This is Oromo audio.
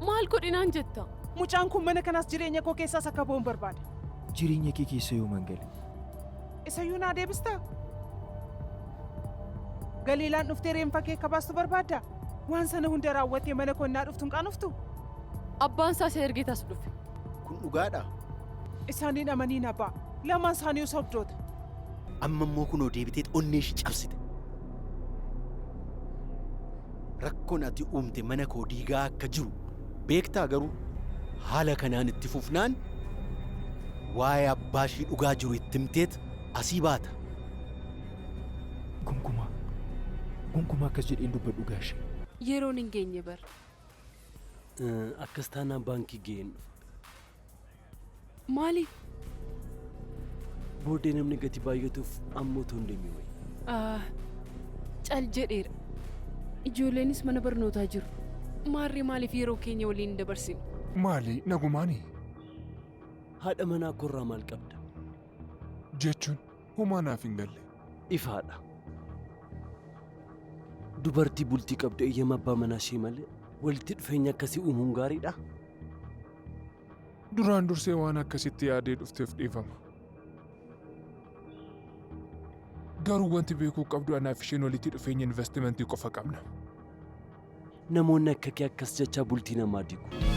Maal godhinaan jetta? Mucaan kun mana kanaas jireenya koo keessaas akka ba'uun barbaada. Jireenya kee keessa yooman gale? Isayyuu naa deebistaa? Galiilaan dhuftee reenfa kee akka baastu barbaaddaa? Waan sana hunda raawwattee mana koo innaa dhuftu hin qaanoftuu? Abbaan isaa isa ergeet as dhufe. Kun dhugaadhaa? Isaan hin amaniin abbaa. Lamaan isaaniiyu sobdoota. Amma immoo kunoo deebiteet onnee ishii cabsite. Rakkoon ati uumte mana koo diigaa akka jiru beektaa garuu haala kanaan itti fufnaan waa'ee abbaa ishii dhugaa jiru itti himteet asii baata. Gonkumaa, gonkumaa akkas jedhee hin dubbadhu gaashee. Yeroon hin geenye bar. Akkas taanaan baankii ga'een dhufa. Maaliif? Booddee namni gati baay'atuuf amma otoo hin deemee wayya. Ah, cal jedheera. Ijoolleenis mana barnootaa jiru. Maarree maaliif yeroo keenya waliin hin dabarsinu? Maali nagumaanii? Haadha manaa koorraa maal qabda? Jechuun homaa naaf hin galle. Ifaadha. Dubartii bultii qabdu eeyyama abbaa manaa ishee malee walitti dhufeenya akkasii uumuun gaariidhaa? Duraan dursee waan akkasitti yaadee dhufteef dhiifama. Garuu wanti beekuu qabdu anaaf isheen walitti dhufeenya investimentii qofa qabna. Namoonni akka kee akkas jechaa bultii namaa diigu.